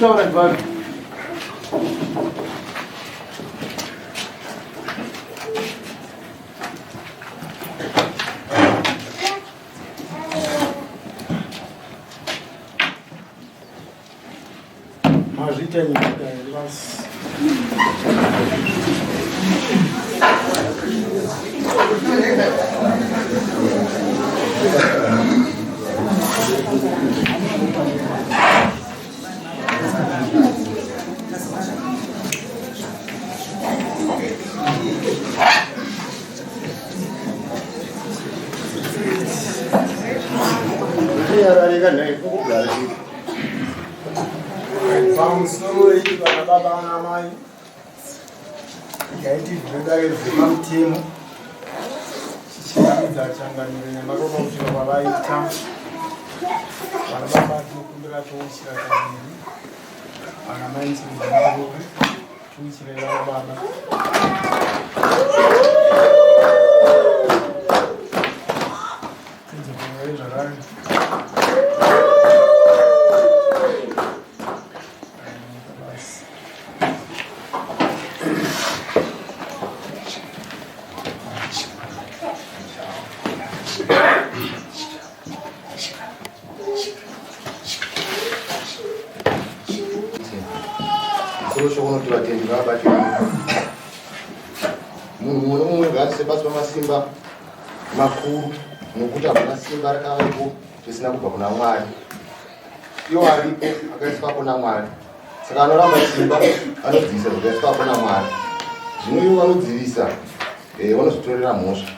Kutaura ndivano. Mazvita nyika here basi. Yararika nhai kugara Pamusoro iyi vana baba vana mai yaiti zvinodare zvepamutemo chichiratidza changamire nyamaropa kusvika kwavaita vana baba tinokumbira touchira kaviri vana mai tinokumbira touchira vana baba zvakare Musoro shoko unoti vatendi ngavabatirane. Munhu mumwe nomumwe ngaazviise pasi pamasimba makuru nokuti hakuna simba rakavapo risina kubva kuna Mwari. Iwo aripo akaiswapo naMwari. Saka anoramba simba anodzivisa zvakaiswapo naMwari. Zvino ivo vanodzivisa eh, vanozvitorera mhosva.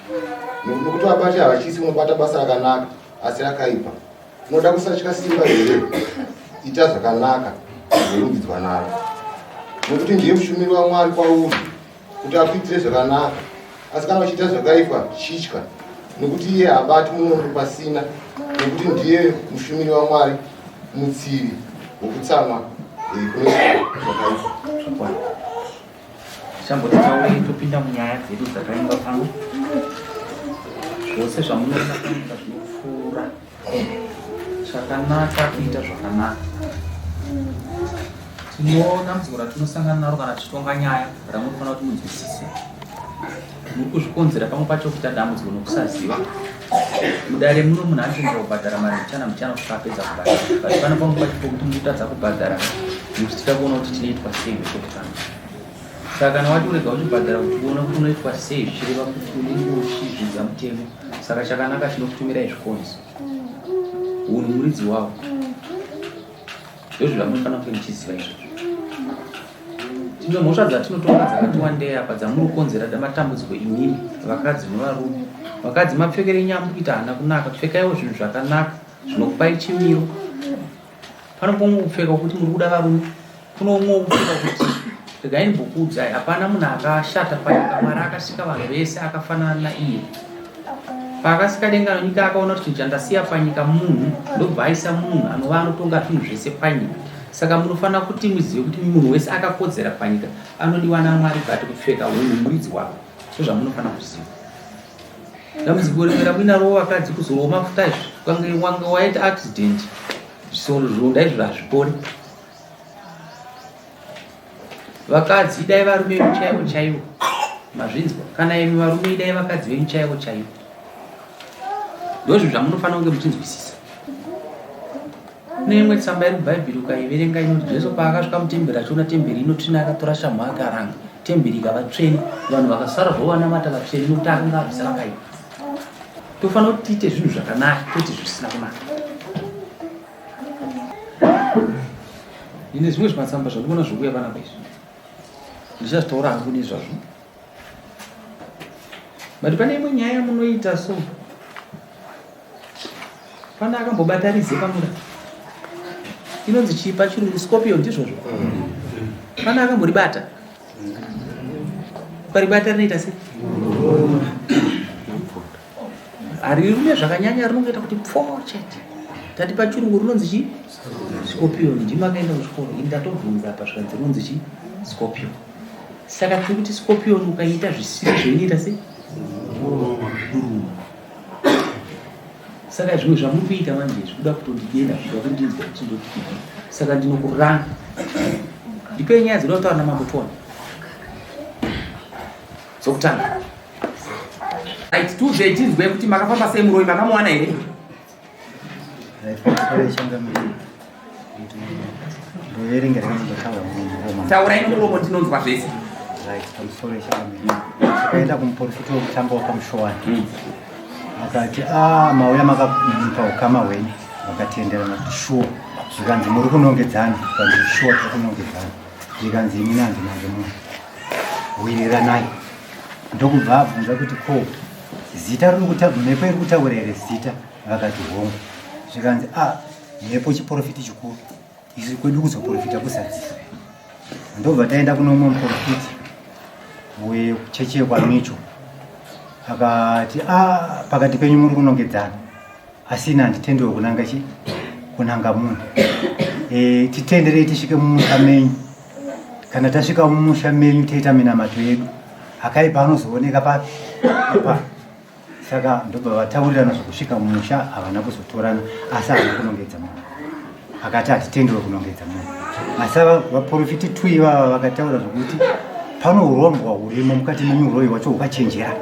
Nokuti vabati havachisi unobata basa rakanaka asi rakaipa. Unoda kusatya simba here? Ita zvakanaka uzorumbidzwa naro. Nokuti ndiye mushumiri waMwari kwauri kuti akuitire zvakanaka. Asi kana uchiita zvakaipa, chitya, nokuti iye haabati munondo pasina, nokuti ndiye mushumiri waMwari, mutsivi wokutsamwa eh, kune zvakaipa. Zvakwana. Tichamboti taurei topinda munyaya dzedu dzakaingwa pano. Zvose zvamunoona panyika zvinopfuura. Chakanaka kuita zvakanaka. Tino dambudziko ratinosangana naro kana tichitonga nyaya ramunofanira kuti munzwisise. Muri kuzvikonzera pamwe pacho kuita dambudziko nokusaziva. Mudare muno munhu anotenderwa kubhadhara mari mbichana mbichana kusvika apedza kubhadhara. But pano pamwe pacho pokuti mutadza kubhadhara nekuti tida kuona kuti tinoitwa sei vekutanga. Saka kana wati urega uchibhadhara kuti uone kuti unoitwa sei zvichireva kuti unenge uchizvidza mutemo. Saka chakanaka tinokutumirai zvikonzo. Hunhu muridzi wawo. Ndozvo zvamunofanira kunge muchiziva izvozvo. Tine mhosva dzatinotonga dzakati wandei apa dzamuri kukonzera matambudziko imimi vakadzi nevarume. Vakadzi mapfekero enyu amuri kuita haana kunaka. Pfekaiwo zvinhu zvakanaka zvinokupai chimiro. Pano pomwe kupfeka kuti muri kuda varume. Kuno umwe kupfeka kuti regai ndimbokuudzai hapana munhu akashata panyika. Mwari akasika vanhu vese akafanana naiye. Paakasika denga nenyika akaona kuti chinhu chandasiya panyika munhu ndobva aisa munhu anova anotonga zvinhu zvese panyika. Saka munofanira kuti muzive kuti munhu wese akakodzera panyika anodiwa naMwari but kupfeka hunhu muridzi wako. Ndozvamunofanira kuziva. Dambudziko rimwe ramuinaro vakadzi kuzorwa mafuta izvi ukange wange waita accident zvisoro zvironda izvo hazvipori. Vakadzi idai varume venyu chaivo chaivo. Mazvinzwa? Kana imi varume idai vakadzi venyu chaivo chaivo. Ndozvo zvamunofanira kunge muchinzwisisa. Kune imwe tsamba iri muBhaibheri ukaiverenga inoti Jesu paakasvika mutemberi achiona temberi inotsvina akatora shamhu akaranga temberi ikava tsvene vanhu vakasara zvavo vanamata vatsvene nokuti akanga abvisa vakaipa. Tofanira kuti tiite zvinhu zvakanaka kwete zvisina kunaka. Ndine zvimwe zvimatsamba zvandikuona zvikuuya panapa izvi ndichazvitaura hangu nezvazvo but pane imwe nyaya yamunoita so Pane akambobata rize pamuda. Inonzi chii pachirungu scorpion ndizvozvo? Mm. Pane akamboribata? Ukaribata rinoita sei? Harirume zvakanyanya, rinongoita kuti pfo chete. Tati pachirungu rinonzi chii? Scorpion. Ndimi akaenda kuchikoro, ini ndatobvunza apa zvikanzi rinonzi chii? Scorpion. Saka tiri kuti scorpion ukaita zvisiri zvoinoita sei? Kuruma. Saka zvimwe zvamuri kuita manje zvikuda kutondidena, zvikuda kundinzwa kuti ndoti kudii. Saka ndinokuranga. Ndipei nyaya dzinoda kutaura namambo tione. Dzokutanga. Right, tiudzei tinzwe kuti makafamba sei muroyi makamuwana here? Taurai nomuromo tinonzwa zvese. Pamusoro changamire. Takaenda kumuporofita wekutanga wapamushowani. Akati ah mauya makamupa ukama hwenyu vakatenderana kuti shuwa zvikanzi muri kunongedzana zvikanzi shuwa tiri kunongedzana zvikanzi imi nanzi nange munhu wiriranai ndokubva abvunza kuti ko zita riri kuta mhepo iri kutaura here zita vakati hongu zvikanzi a ah, mhepo chiporofiti chikuru isu kwedu kuzoporofita kuzadzisa ndobva taenda kuno umwe muporofiti wechechi yekwamicho akati a ah, pakati penyu muri kunongedzana asi ini handitendewe kunanga chi kunanga munhu e, titenderei tisvike mumusha menyu kana tasvika mumusha menyu toita minamato yedu akaipa anozooneka papi pa saka ndobva vataurirana zvokusvika mumusha havana kuzotorana asi havana kunongedza munhu akati hatitenderwe kunongedza munhu asi vaprofiti two ivava vakataura zvokuti pano urombwa hurimo mukati menyu uroyi hwacho hukachenjera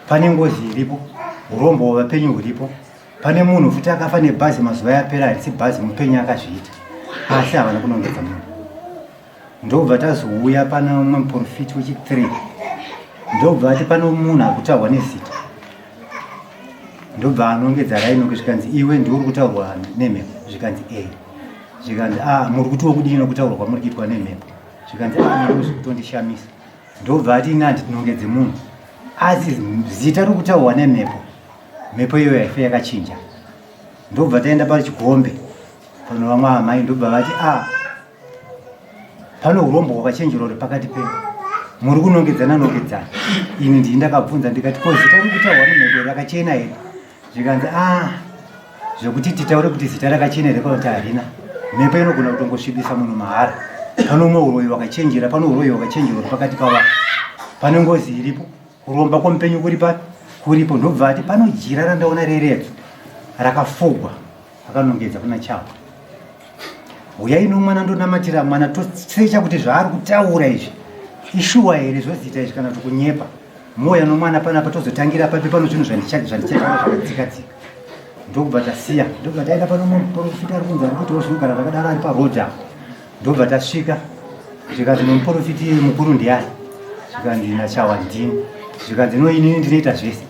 pane ngozi iripo urombwa hwevapenyu huripo pane munhu futi akafa nebhazi mazuva yapera harisi bhazi mupenyu akazviita asi havana kunongedza munhu ndobva tazouya pana umwe muprofiti wechi3 ndobva ati pano munhu akutaurwa nezita ndobva anongedza rainoke zvikanzi iwe ndiwe uri kutaurwa nemhepo zvikanzi e zvikanzi a ah, muri kutiwo kudii nokutaurwa kwamuri kuitwa nemhepo zvikanzi a ah, zvekutondishamisa ndobva ati ini handinongedze munhu asi zita riri kutaurwa nemhepo mhepo iyoyo haife yakachinja ndobva taenda pachigombe pano vamwe amai ndobva vati a ah, pano urombo hwakachenjera uri pakati penyu muri kunongedzana nongedzana ini ndii ndakabvunza ndikati ko zita riri kutaurwa nemhepo rakachena here zvikanzi a ah, zvekuti titaure kuti zita rakachena here kana kuti harina mhepo inogona kutongosvibisa munhu mahara pano umwe uroyi wakachenjera pano uroyi wakachenjera uri pakati pava pane ngozi iripo kuromba kwomupenyu kuri papi kuripo ndobva ati pano jira randaona reredzo rakafugwa akanongedza kuna chawa huyai nomwana ndonamatira mwana tosecha kuti zvaari kutaura izvi ishuwa here zvoziita izvi kana kuti kunyepa mouya nomwana panapa tozotangira papi pano zvinhu zvandichataura zvakadzika dzika ndokubva tasiya ndokubva taenda pano muprofita ari kunzi ari kutiwo zvinogara zvakadaro ari paroad apo ndobva tasvika zvikanzi nomuprofiti mukuru ndiani zvikanzi nachawa ndini zvikanzi no inini ndinoita zvese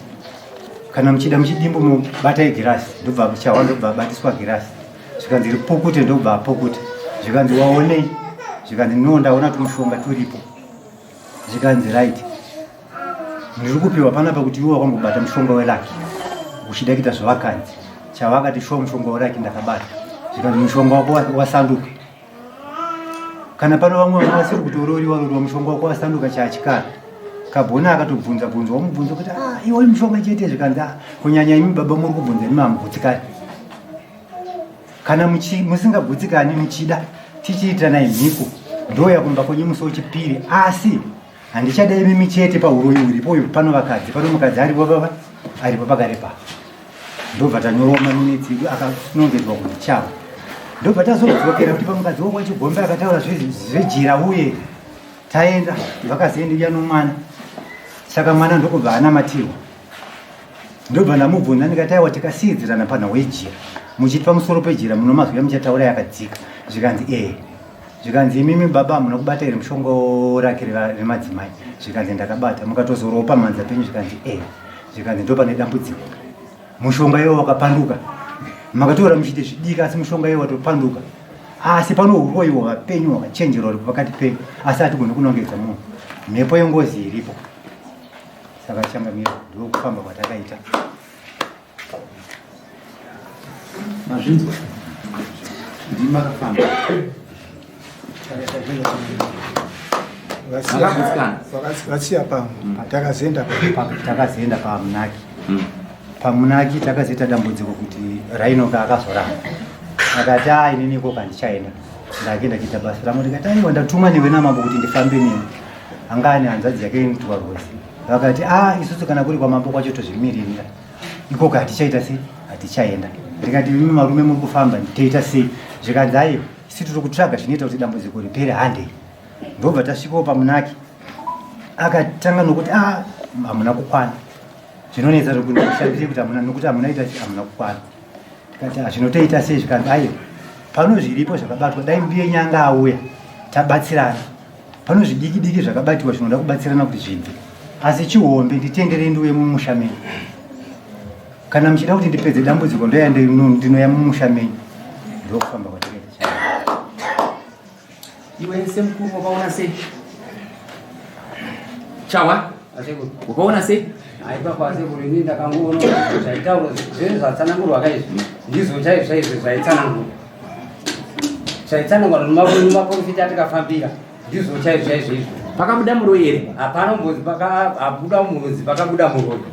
kana muchida muchidimbu mubatai girasi ndobva chawa ndobva abatiswa girasi zvikanzi ripukute ndobva apukuta zvikanzi waonei zvikanzi no ndaona tumushonga turipo zvikanzi right ndiri kupiwa panapa kuti iwe wakambobata mushonga welaki uchida kuita zvavakanzi chavakati shuwa mushonga welaki ndakabata zvikanzi mushonga wako wasanduka kana pano vamwe vana vasiri kutororiwa roriwa mushonga wako wasanduka chaachikara kabhona akatobvunza bvunza wamubvunza kuti ah, iwe mushonga chete zvikanzi ah, kunyanya imi baba muri kubvunza imi hamugutsikani kana musingagutsikani muchida tichiitanai mhiko ndoya kumba kwenyu musi wechipiri asi handichada imimi chete pauroyi huripo uyu pano vakadzi pano mukadzi aripo baba aripo pakare pa ndobva tanyorwa maminitsi edu akanongedzwa kuti chavo ndobva tazodzokera kuti pamukadzi wokwachigombe akataura zvejira uye taenda vakazoendiuya nomwana saka mwana ndokubva anamatirwa ndobva ndamubvunza ndikati aiwa tikasiidzirana panhau yejira muchiti pamusoro pejira munomazwi yamuchataura yakadzika zvikanzi ee zvikanzi imimi baba hamuna kubata here mushonga rake remadzimai zvikanzi ndakabata mukatozorowo pamhanza penyu zvikanzi ee zvikanzi ndo pane dambudziko mushonga iwo wakapanduka makatora muchiti zvidika asi mushonga iwo watopanduka asi pano uroyi hwavapenyu hwakachenjera uri pakati penyu asi hatigoni kunongedza munhu mhepo yengozi iripo saka changamira ndokufamba kwatakaita mazvinzwa ndimi makafamba Vasiya pamwe mm. takazoenda takazoenda pamunaki mm. Pamunaki takazoita dambudziko kuti Rainoka akazoramba akati a inini ikoko handichaenda ndakuenda kuita basa rangu ndikati aiwa ndatumwa newe namambo kuti ndifambe newe anga ane hanzvadzi yake inotwa rwose vakati a isusu kana kuri kwamambo kwacho tozvimiririra ikoko hatichaita sei hatichaenda ndikati imi marume muri kufamba toita sei zvikanzi aiwa isi tiri kutsvaga zvinoita kuti dambudziko ripere handei ndobva tasvikawo pamunaki akatanga nokuti a hamuna kukwana zvinonetsa zvokuti kuti hamuna nokuti hamuna ita hamuna kukwana tikati ah, zvinotoita sei zvikanzi aiwa pano zviripo zvakabatwa dai mbuye nyanga auya tabatsirana pano zvidiki diki zvakabatiwa zvinoda kubatsirana kuti zvibve asi chihombe nditenderei ndiuye mumusha menyu kana muchida kuti ndipedze dambudziko ndoya ndinoya mumusha menyu ndokufamba kwatakaita Iwe semukuru wakaona sei? Chawa? Wakaona sei? Aipa kwasekuru ini ndakangoona zvaitaurwa zvese zvatsanangurwa ka izvi ndizvo chaizvo chaizvo zvaitsanangurwa zvaitsanangurwa nemaprofita atikafambira ndizvo chaizvo chaizvo izvo pakabuda muroyi here hapana mbozi pakabuda murozi pakabuda muroyi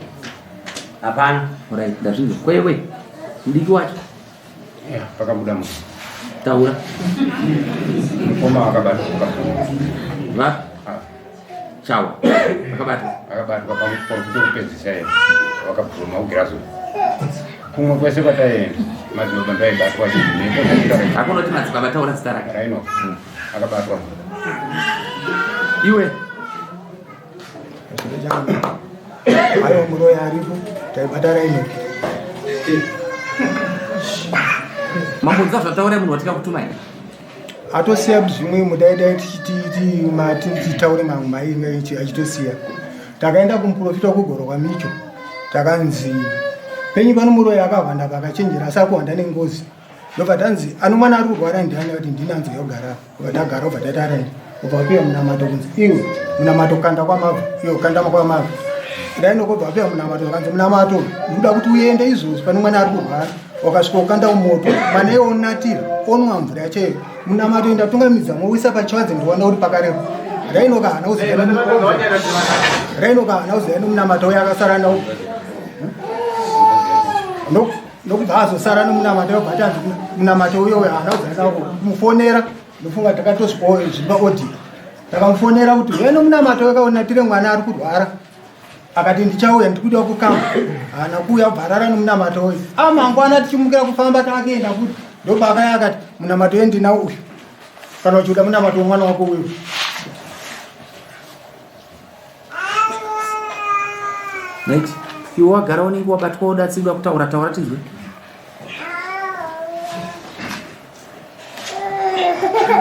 hapana right ndazvinzwa kwewe mudiki wacho Yeah, pakabuda munhu. Taura. Mukoma akabatwa. Va? Ah. Chawa. Akabatwa. Akabatwa pamuprofita wekupedzisa yeye. Wakabvuma ugirazo. Kumwe kwese kwataienda madzibaba ndaibatwa zvinhu. Hakuna kuti madzibaba taura zita rake. Raino. Akabatwa. Iwe. Aiwa muroyi aripo taibata raino. Mambonzwa zvataura munhu watika kutuma here? Atosiya zvimwe mudaidai tichiti mati titaure mamwe mai achitosiya. Takaenda kumuprofita kugoro kwamicho takanzi penyu pano muroyi akahwanda pakachenjera asi akuhwanda nengozi. Ndobva tanzi ano mwana ari kurwara ndiani akati ndini anzi yogara ubva tagara ubva taita rent ubva wapiwa munamato kunzi iwe munamato kanda kwamabva iwe kanda kwamabva dai nokobva wapiwa munamato akanzi munamato ndikuda kuti uende izvozvi pane mwana ari kurwara wakasvika ukanda umoto mwana iwe onatira onwa mvura yacho iyo munamato enda tungamidza mowisa pachivanze ndiwana uri pakareba rainoka hana uziva rainoka hana uziva nomunamato uyo akasara nawo ndokubva azosara nomunamato yobva atanzi munamato uyo uyo haana kuzoenda kumufonera ndofunga takatosvika audio takamufonera kuti uya nomunamato wekaonatire mwana ari kurwara akati ndichauya ndikuda kukamba haana kuuya kubva arara nomunamato uyu amangwana tichimukira kufamba takuenda futi ndopaakaya akati munamato uyo ndinawo uyu kana uchiuda munamato wemwana wako uyu Right. Iwe wagara unenge wabatwa woda tsida kutaura taura tinzwe.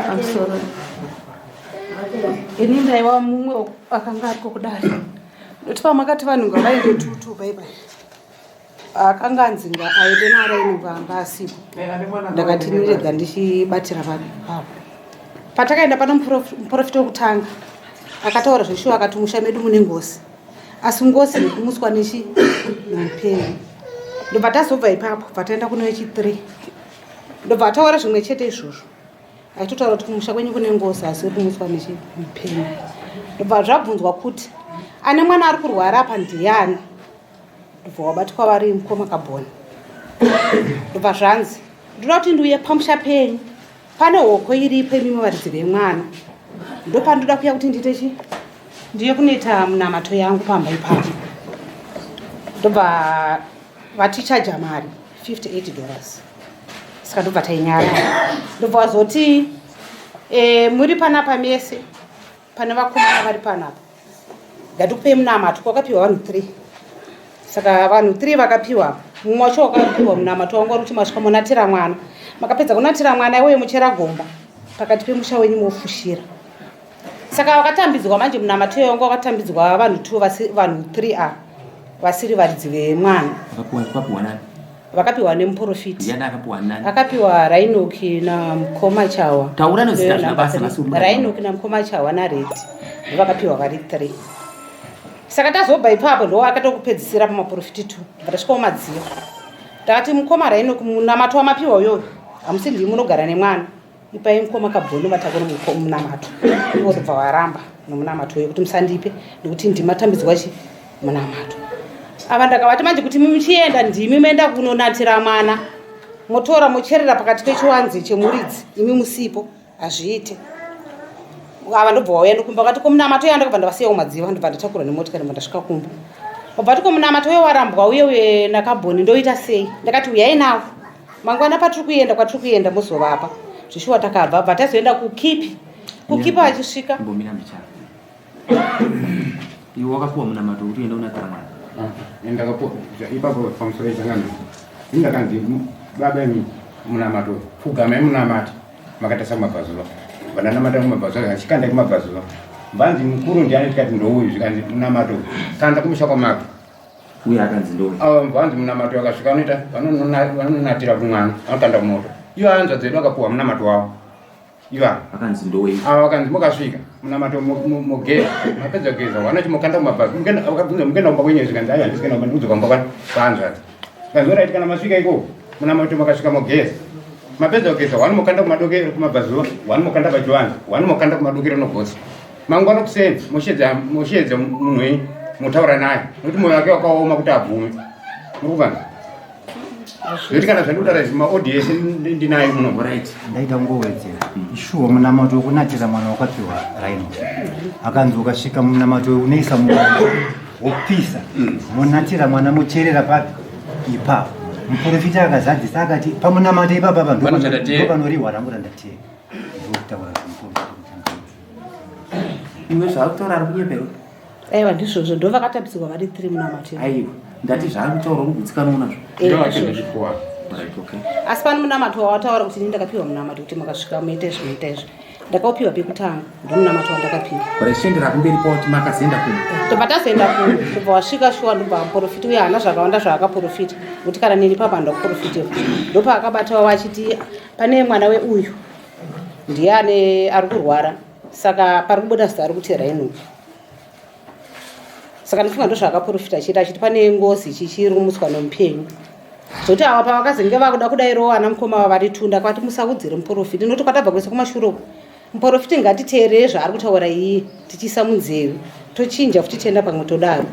Pamusoro. Ini ndaiwa mumwe akanga ariko kudare. Ndoti pamakati vanhu ngavaende tutu bye bye. Akanga anzi aende narainonga anga asipo. Ndakati nirega ndichibatira vanhu apo. Patakaenda pano muprofita wekutanga akataura zveshuwa akati musha medu mune ngozi asi ngozi nekumuswa nechi noupenyu ndobva tazobva ipapo bva taenda kune wechi 3 ndobva ataura zvimwe chete izvozvo aitotaura kuti kumusha kwenyu kune ngozi asi uri kumuswa nechi noupenyu ndobva zvabvunzwa kuti ane mwana ari kurwara apa ndiyani ndobva wabatwa vari mukoma kabhoni ndobva zvanzi ndoda kuti ndiuye pamusha penyu Pane hoko iripo imimi varidzi vemwana ndopandoda kuya kuti ndiite chi ndiye kunoita munamato yangu pamba ipapo ndobva vatichaja mari 58 dollars saka ndobva tainyara ndobva vazoti e, muri panapa mese pane vakomana vari panapa ngatikupei munamato kwakapiwa vanhu 3 saka vanhu 3 vakapiwa mumwe wacho wakapiwa munamato wanga uri kuti masvika monatira mwana makapedza kunatira mwana iwoyo muchera gomba pakati pemusha wenyu mofushira saka wakatambidzwa manje munamato iyoyo wanga wakatambidzwa vanhu two vanhu 3 a vasiri varidzi vemwana vakapiwa nemuporofiti akapiwa rainoki namukoma chawa rainoki namukoma chawa naredi ndovakapiwa vari three saka tazobva ipapo ndo akatokupedzisira pamaporofiti two bva tasvikawo madziyo takati mukoma rainoki munamato wamapiwa uyoyo hamusi ndii munogara nemwana Ipai mukoma Kabhoni vatakure munamato. Ivo ndobva varamba nomunamato uyo kuti musandipe nekuti ndimatambidzwa chi munamato. Ava ndakavati manje kuti muchienda ndimi maenda kunonatira mwana motora mocherera pakati pechiwanze chemuridzi imi musipo hazviite. Ava ndobva vauya ndokumba vakati ko munamato uya ndakabva ndavasiya kumadziva ndobva ndatakura nemotikari ndobva ndasvika kumba. Vabva vati ko munamato uye warambwa uye uye naKabhoni ndoita sei? Ndakati uyai nawo. Mangwana patiri kuenda kwatiri kuenda mozovapa. Zveshuwa takabva bva tazoenda kukipi. Kukipi achisvika. Mbomira mbichana. Iwe wakapuwa munamato kuti uende unatira mwana. Ah, ndakapuwa ipapo pamusoro pechangano. Ndakanzi baba imi munamato pfugamai munamate makatarisa kumabvazuva. Vananamata kumabvazuva achikanda kumabvazuva. Vanzi mukuru ndiani tikati ndouyu zvikanzi munamato kanda kumusha kwamako. Uye akanzi ndowe. Avo vanzi munamato vakasvika vanoita vanonatira kumwana vanokanda kumoto. Ivo hanzva dzedu vakapuwa munamato wavo. Ivo akanzi ndowe. Avo vakanzi mukasvika munamato mogeza mapedza kugeza wana chimokanda kumabhazi mukenda vakabvunza mukenda kumba kwenyu zvikanzi aiwa handisi kuenda kumba ndikudzoka kumba kwani kwahanzvadzi. Zvikanzi oraiti kana masvika ikoko munamato makasvika mogeza mapedza kugeza wani mokanda kumadokero kumabvazuva wani mokanda pachivanze wani mokanda kumadokero nogotsa. Mangwana kuseni moshedza moshedza munhu wenyu motaura naye nokuti moyo wake wakaoma kuti abvume. Muri kuvanza? Zvekuti kana zvandikutaura izvi maaudio ese ndinayo muno. Right. Ndaida kungowedzera. Shuwa munamato wekunatira mwana wakapiwa Rhino. Akanzi ukasvika munamato unoisa muromo wopisa monatira mwana mocherera papi ipapo. Muprofita akazadzisa akati pamunamato ipapa apa ndopanorihwa rangu randatera. Ndokutaura zvemuprofita. Iwe zvaakutaura ari kunyepa iwe. Aiwa ndizvozvo ndovakatambisirwa vari 3 munamato. Aiwa ndati zvaari kutaura uri kugutsikana unazvo. Ndovachizvipuwa. Right, okay. Asi pane munamato wawataura kuti ini ndakapiwa munamato kuti makasvika muite izvi muite izvi. Ndakaupiwa pekutanga ndomunamato wandakapiwa. Right, chiendera kumberi pawati makazoenda kumba. Tobva tazoenda kumba ndobva wasvika shuwa ndobva muprofita uye haana zvakawanda zvaakaprofita nekuti kana neni papa ndakuprofitewa ndopaakabatawo achiti pane mwana weuyu ndiye ane ari kurwara saka pari kubuda zita ari kuti Rhino. Saka ndifunga ndozvaakaprofita achiti achiti pane ngozi chichirumutswa nomupenyu. Zvoti ava pavakazenge vakuda kudairowo ana mukoma ava vari tunda kwati musaudzire muprofiti nekuti kwatabva kwese kumashure uku muprofiti ngatiteerere zvaari kutaura iye tichiisa munzeve tochinja futi tienda pamwe todaro.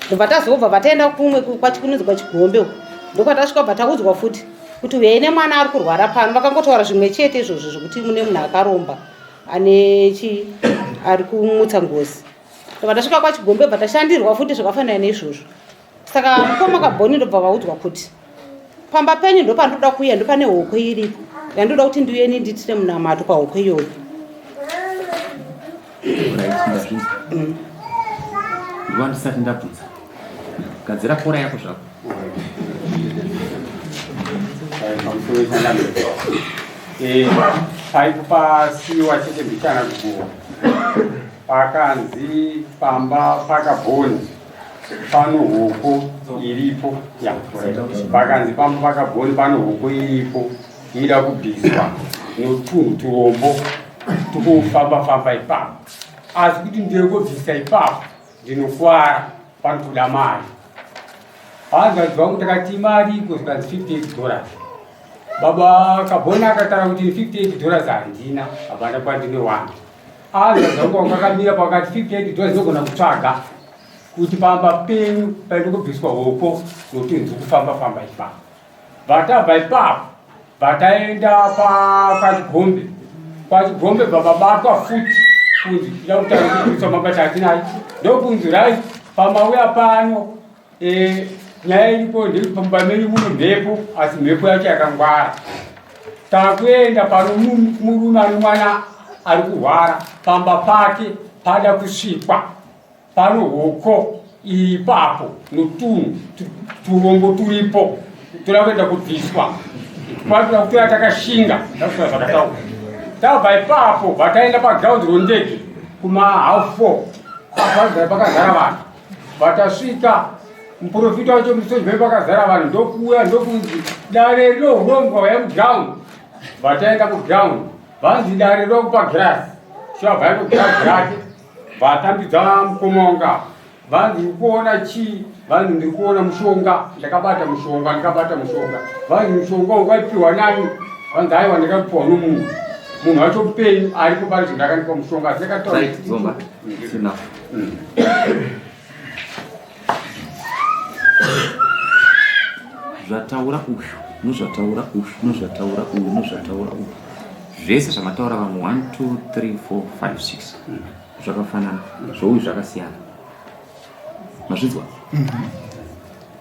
Ndobva tazobva vataenda kumwe kunonzi kwaChigombe uku ndokwatasvika bva taudzwa futi kuti uyai nemwana ari kurwara pano vakangotaura zvimwe chete izvozvo zvekuti mune munhu akaromba ane chi ari kumutsa ngozi. Ndobva tasvika kwaChigombe bva tashandirwa futi zvakafanana neizvozvo. Saka mukoma Kabhoni ndobva vaudzwa kuti pamba penyu ndopandoda kuuya ndopane hoko iripo yandoda kuti ndiuye ini ndiitire munamato pahoko iyoyo. Right, ndazvinzwa. Nguva ndisati ndabvunza. Gadzira kora yako zvako. Paipo pasiwa chete mbichana kuguwa pakanzi pamba pakabhoni pano hoko iripo ya pakanzi pamba pakabhoni pano hoko iripo ida kubviswa notunhu turombo tukufamba famba ipapo asi kuti ndekobvisa ipapo ndinokwara panotoda mari hanzvadzi vangu takati mari iko zvikanzi 58 dollars baba kabhona akataura kuti 58 dollars handina hapana kwandinowana hanzvadzi vangu vanga akamira pakati 58 dollars ndogona kutsvaga kuti pamba penyu paende kubviswa hoko nokuti nzi kufamba famba ipapo Vatabva ipapo vataenda paChigombe paChigombe bva vabatwa futi kunzi tida kutanga kuburitsa mabasa atinayo ndokunzi right pamauya pano e, nyaya iripo ndepamba menyu muno mhepo asi mhepo yacho yakangwara takuenda pano murume ane mwana ari kurwara pamba pake pada kusvikwa Pano hoko ipapo notunhu turombo turipo toda kuenda kubviswa kwatoda kutoya takashinga ndakutora zvakataura tabva ipapo vataenda paground rondege kuma half four apazara pakazara vanhu vatasvika muprofita wacho musoji mai pakazara vanhu ndokuuya ndokunzi dare rinohurongwa vaya muground vataenda kuground vanzi dare rokupa girasi shuwa vaikugira girasi Vatambidza mukoma wanga vanzi ndiri kuona chii vanzi ndiri kuona mushonga ndakabata mushonga ndakabata mushonga vanzi mushonga wakaipiwa nani vanzi aiwa ndakapiwa nomunhu Munhu wacho mupenyu aripo pari zvino ndakandipa mushonga asi ndakataura. Right, Zomba. It's enough. Zvataura uyu, nozvataura uyu, nozvataura uyu, nozvataura uyu. Zvese zvamataura vamwe 1 2 3 4 5 6 zvakafanana, zvouyu zvakasiyana. Mazvinzwa?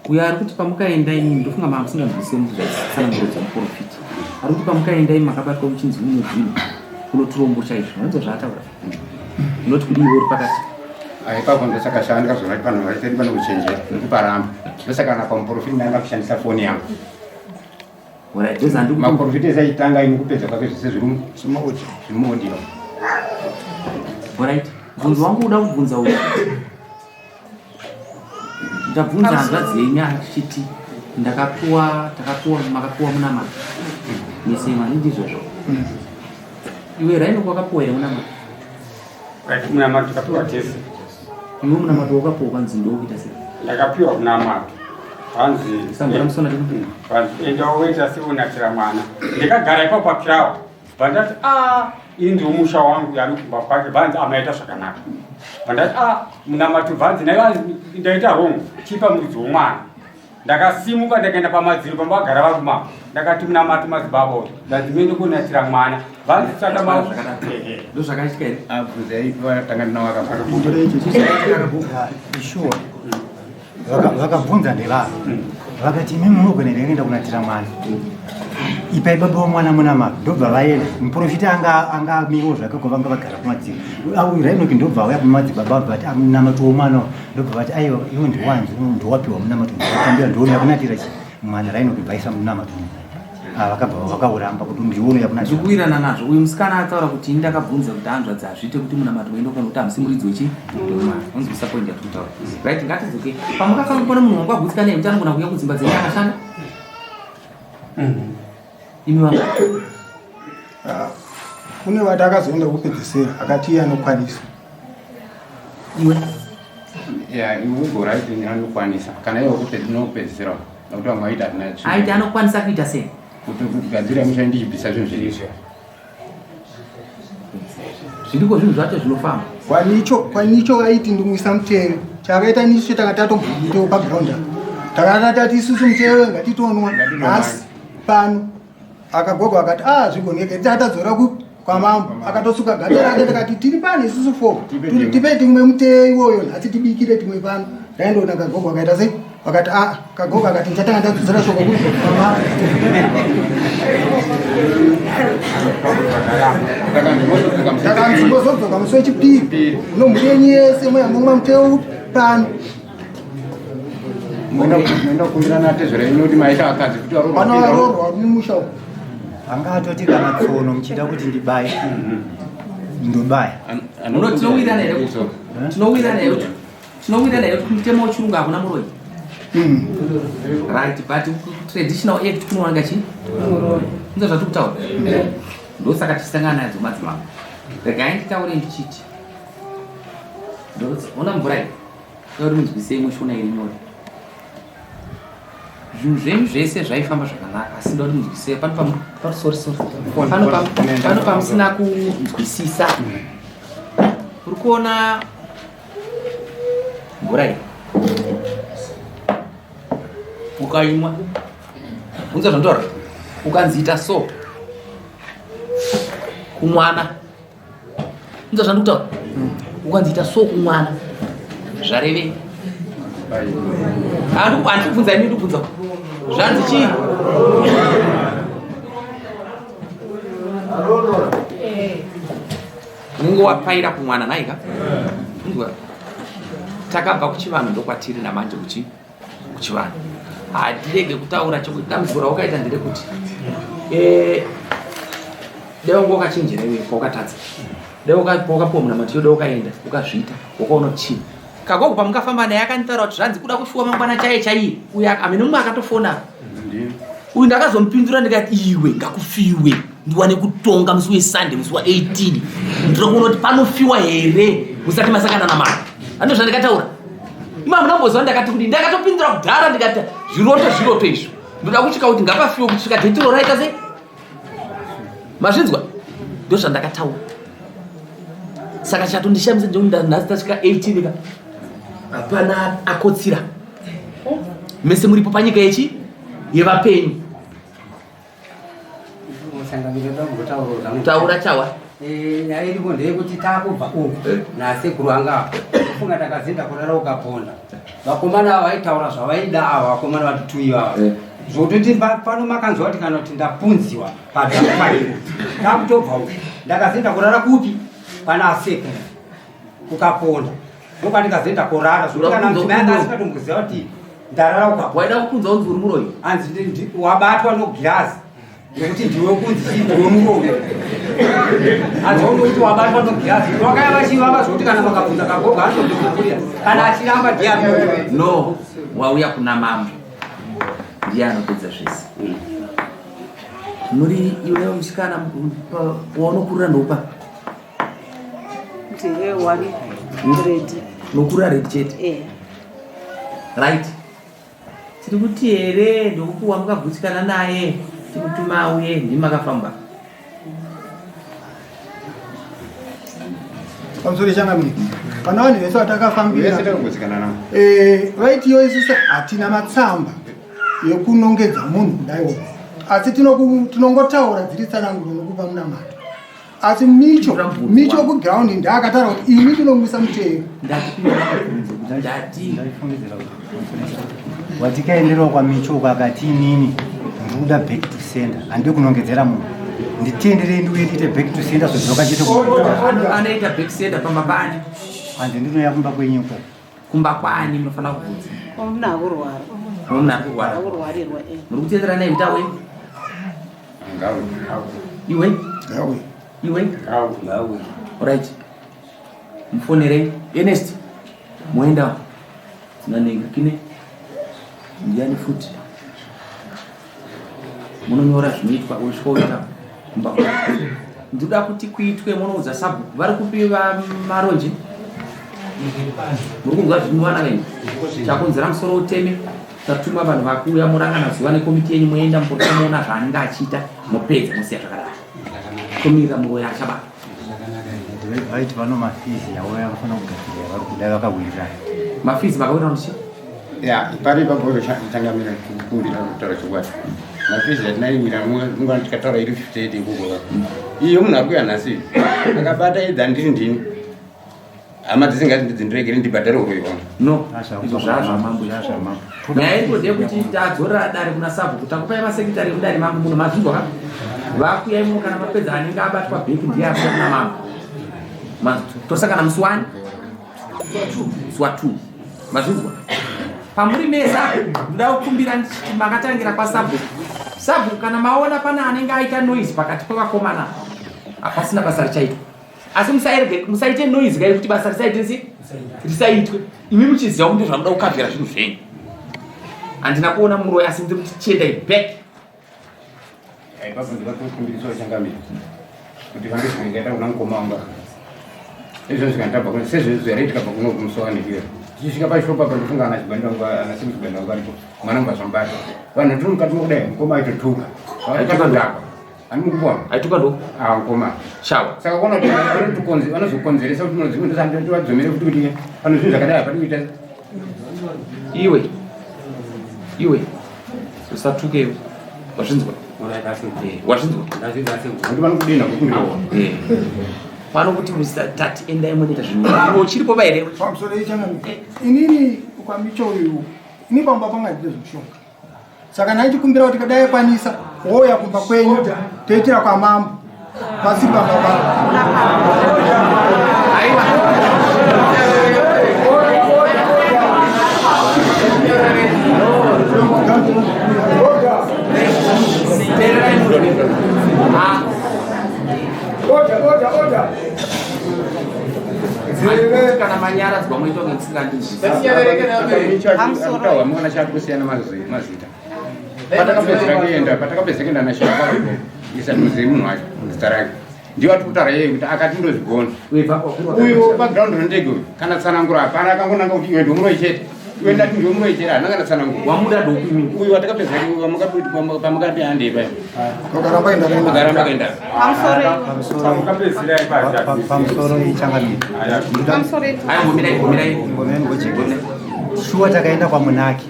Uyo ari kuti pamukaenda imi ndofunga manga musinganzwisise muti zvaitsananguro dzemuprofita. Ari kuti pamukaenda imi makabatwa muchinzi mune zvinhu kuno turombo chaizvo. Vanzwa zvaataura. Unoti kudii uri pakati? Ah, ipapo ndosaka shaa ndikazoona kuti vanhu vaitedi pane kuchenjera nekuparamba ndosaka kana pamuprofita ndaenda kushandisa foni yangu maprofita ese achitanga ini kupedza kwake zvese zviri muaudio. Alright. Mubvunzo wangu uda kubvunza uyu. Ndabvunza hanzvadzi yenyu achiti ndakapuwa takapuwa makapuwa munamato. Mese mani ndizvozvo. Iwe Raino wakapuwa here munamato? Right, munamato takapiwa tese. Iwe munamato wakapuwa kwanzi ndokuita sei? Ndakapiwa munamato. Hanzi Sambura musona ndikupi? Hanzi enda woita seunatira mwana. Ndikagara ipapo pakirawa. Vandati a ini ndiwo musha wangu yani kumba kwake vanzi amaita zvakanaka. Vandati a munamato vanzi naiva ndaita wrong chipa muridzi womwana. Ndakasimuka ndakaenda pamadziro pamba vagara varume ava. Ndakati munamato madzibaba uyu ndanzi muende kunatira mwana. Vanzi tsvaka ma Ndozvakaitika here? Abvunza ipo tanga ndinawo Sure. Vakabvunza ndevavo vakati imi munogona here kuenda kunatira mwana ipai baba womwana munamato ndobva vaenda muprofita anga anga amiriwo zvake ko vanga vagara kumadziro Au, rainoki ndobva auya kumadzibaba vabva vati munamato womwana uyu." ndobva vati aiwa iwe ndiwanzi ndowapiwa munamato ndowatambira ndouya kunatira chi mwana rainoki bvaisa munamato Ah, vakabva vakauramba kuti ndiwouya kunatira Ndikuwirirana nazvo. Uyu musikana ataura kuti ini ndakabvunza kuti hanzvadzi hazviite kuti munamato uende kana kuti hamusi muridzi wechi wemwana. Unzwisa point yatiri kutaura. Right, ngatidzoke. Pamukafamba pane munhu wangu agutsikana here kuti anogona kuuya kudzimba dzenyu akashanda? Imi vangu. Ah, kune vati akazoenda kupedzesera akati iye anokwanisa. Iwe. Ya, iwe ugora kuti anokwanisa. Kana iwe kupedzisira nekuti vamwe vaita hatina tsvina. Aiti anokwanisa kuita sei? Kuti kugadzira musha ndichibvisa zvinhu zviri Zviriko zvinhu zvacho zvinofamba. Kwanicho kwanicho aiti ndimwisa mutero. Chakaita nicho takati tatobvumitewo paground apa. Takati tati isusu mutero ngatitonwa nhasi pano. Akagogo akati ah zvigoneke tatadzora ku kwamambo akatosuka ganda rake takati tiri pano isusu fo tipe timwe muteyo iwoyo nhasi tibikire timwe pano. Ndaendoona kagogo akaita sei? Vakati ah kagogo akati ndichatanga ndadzodzera shoko ku kwamambo. Takanzi mozodzoka musi wechipiri unomhuri yenyu yese mouya momwa muteo pano. Munoenda kukumbirana tezvera yenyu kuti maita vakadzi kuti varoorwa. Pano varoorwa mumusha umu. Anga atoti kana tsono muchida kuti ndibaye ndobaya. Tinowirirana here kuti tinowirirana here kuti tinowirirana here kuti mutemo wechirungu hakuna muroyi? Right, but traditional act kunowanika chii? Ndizvo zvatiri kutaura. Ndosaka tichisangana nadzo madzimambo. Regai nditaure ndichiti. Ona mvura iyi. Toda kuti munzwisise imwe shona iri nyore. Zvinhu zvenyu zvese zvaifamba zvakanaka asi ndoda kuti munzwisise pano pam pano sorry sorry. Pano pam pano pamusina kunzwisisa. Uri kuona mvura iyi. Ukaimwa. Unzwa zvandora. Ukanzi ita so. Kumwana. Unzwa zvandikutaura? Ukanzi ita so kumwana. Zvarevei? Handikubvunza ini ndikubvunza. Zvanzi chii? Unenge wapaira kumwana nhaika? Unzwa. Takabva kuchivanhu ndokwatiri namanje kuchi kuchivanhu. Hatirege kutaura chokuti dambudziko rawakaita nderekuti eh dai wanga wakachenjera iwe pawakatadza. Dai wakapuwa munamato dai wakaenda ukazviita wakaona kuti chii. Kagogo pamukafamba naye akanditaura kuti zvanzi kuda kufiwa mangwana chaiye chaiye. Uyu amene mumwe akatofona. Uyu ndakazomupindura ndikati iwe ngakufiwe ndiwane kutonga musi weSunday musi wa18 ndiri kuona kuti panofiwa here musati masangana namai. Handizvo zvandikataura. Ima munamboziva ndakati kudii ndakatopindura kudhara ndikati zviroto zviroto izvo ndoda kusvika kuti ngapafiwe kusvika dhetiro raita sei mazvinzwa. Ndozvandakataura. Saka chatondishamisa ndekuti nhasi tasvika 18 ka. Hapana akotsira. Mese muripo panyika yechi yevapenyu. Taura chawa. Eh, nyaya iripo ndeyekuti takubva uku eh. nasekuru anga funga takazinda kurara ukaponda vakomana ava vaitaura zvavaida ava vakomana vati tui vava eh. zvototi pano makanzwa kuti kana kuti ndapunziwa padaiwo takutobva uku ndakazinda kurara kupi pana asekuru ukaponda ndokwandikazoenda korara zvekuti kana mudzimai anga asingatomboziva kuti ndarara ukaponda waida kupunza unzi uri muroyi hanzi wabatwa nogirazi nekuti ndiwe kunzi chii ndiwe muroyi hanzi wakuti wabatwa nogirazi wakaya vachivava zvekuti kana makabvunza kagogo anotokukurira kana achiramba ndiye no wauya kuna mambo ndiye anopedza zvese muri iwewe musikana waunokurira ndopa Ndine one ready. Nokura ready chete. Eh. Right. Tiri kuti here ndokupuwa mukagutsikana naye tikutuma auye ndimi makafamba. Pamusoro changamire. Pana vanhu vese vatakafambira. Vese takagutsikana navo. Eh, vaitiyo isusu hatina matsamba yekunongedza munhu kudaiwo. Asi tinongotaura dziri tsananguro nokupa munamato. asi micho micho kuground ndaakataura kuti ini ndinomwisa muteyo watikaenderwa kwamicho uko akati inini ndikuda back to sender handide kunongedzera munhu nditenderei ndiuye ndiite back to sender zvodzoka chete anoita back sender pamba pani hanzi ndinouya kumba kwenyu uko kumba kwani munofanira kubvunza Munhu akurwara. Munhu akurwara. Akurwarirwa eh. Muri kutenderana here mutawe? Iwe? Iwe? Alright. Mufonerei. Ernest. Moenda. Nanenga kine. Ndiani futi? Munonyora zvinoitwa usvika uita kumba Ndoda kuti kuitwe munoudza sabhuku vari kupi vamaronje? Muri kunzwa zvinowana kai? Chakonzera musoro uteme tatuma vanhu vakuuya morangana zuva nekomiti yenyu moenda mupota moona zvaanenge achiita mopedza mosiya zvakadaro. Tomirira muroyi achabata. Vaiti vano mafizi yavo yavafanira kugadzirira vari kuda vakawirirana. Mafizi makawirirana kuti chii? Ya, pari ipapo changamira kukumbira kutaura chokwadi. Mafizi atinaiwira mungana tikataura iri 58 ikoko. Iyo munhu ari kuya nhasi akabata idza ndiri ndini. Hama dzisingati ndidzindiregere ndibhadhare uroyi wangu. No, izvo zvazvamambo zvazvamambo. Nyaya iripo ndeyekuti tadzorera dare kuna sabhuku takupai masekitari emudare mangu muno mazvinzwa ka? Vakuyai muno kana mapedza anenge abatwa bheki ndiye akuya kuna mambo. Tosangana musi wani? Musi wa 2. Mazvinzwa? Pamuri mese apo ndoda kukumbira ndichiti makatangira kwasabhuku. Sabhuku kana maona pane anenge aita noise pakati pevakomana hapasina basa richaitwa. Asi musaerge musaite noise kai kuti basa risaite si risaitwe. Imi muchiziva kuti zvamuda kukavhira zvinhu zvenyu. Handina kuona muroyi asi ndiri kuti chiendai back. Ipapo ndinokumbirisa changamire kuti vange zvingaita kuna mukoma wangu izvo zvikandabva kuno sezvo zvaiitika pakuno kumusowani iyo tichisvika pashopa apa ndofunga ana chibanda wangu ana simu chibanda wangu aripo mwana wangu azvamubata vanhu tiri mukati mokudai mukoma aitotuka aitokadhakwa ani mukubona aituka ndo ah mukoma shawa saka kuona kuti vanotokonze vanozokonzeresa kuti munodzimwe ndosandivadzomere futi kuti pano zvinhu zvakadai hapadi kuita iwe iwe usatuke iwe wazvinzwa eh, wazvinzwa eh. pano kuti tati endai munoita zvinhu uchiripo ba here pamusoro ichangamike inini kwamicho uyu ini pamba panga ndite zvemushonga saka ndaichikumbira kuti kadai kwanisa wouya kumba kwenyu toitira kwamambo pasi pamba pano Kana manyaradzwa moita kunge musingandinzwisisi. Muona chakusiyana mazita. Patakapedzera kuenda, patakapedzera kuenda nashaka isa muzi munhu wacho zita rake. Ndiwo ati kutaura yeye kuti akati ndozvigona. Uyu background rondege uyu kana tsananguro hapana akangonanga kuti iwe ndomuroyi chete. Iwe ndati ndiwe muroichera hana kana tsananguro. Wamuda ndokuimi. Uyu watakapedza pamakati hande paya. Wakaramba enda naye. Wakaramba kaenda. Pamusoro pamusoro ichangamire. Ayo ngomirai ngomirai. Ngomirai ngochekesa. Shuwa takaenda kwaMunaki.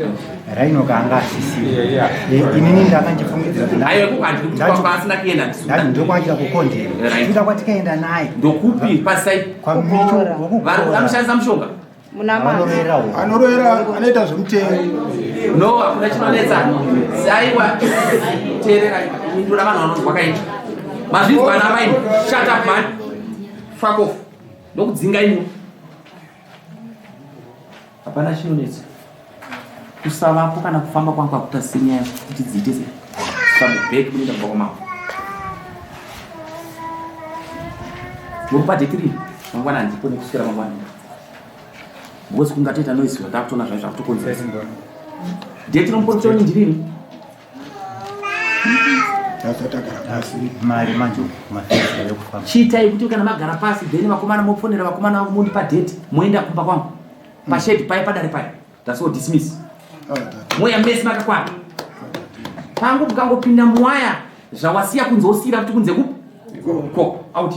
Rainoka anga asisipo. Inini ndanga ndichifungidzira kuti Ayo kukanzi kuti kwanga asina kuenda ndisu. Ndati ndokwachira kukondera. Kuda kwatikaenda naye. Ndokupi pasai? Kwamicho Vari vanoshandisa mushonga. Anoroera anoita zvemutemo. No, hakuna chinonetsa. Aiwa, teerera, ndura vanhu vanonzwa kaini. Mazvinzwa ana mai, shut up man. Fuck off. Ndokudzinga imi. Hapana chinonetsa. Kusavapo kana kufamba kwangu hakutasise nyaya kuti dziite sei. Fambe back kunoenda kumba kwamambo. Murupa date rini? Mangwana handipo nekuswera mangwana. Because kungatoita noise zvatakutoona zvayo zvakutokonzeresa. Date romuporofita wenyu ndirini? Mari manje mafesi yekufamba. Chiitai kuti kana magara pasi then vakomana mofonera vakomana vangu mondipa date moenda kumba kwangu. Pashedi paye padare paye. That's all dismiss. Moya mese makakwana. Pangu mukangopinda muwaya zvawasiya kunze wosiira kuti kunze kupi? Ko out.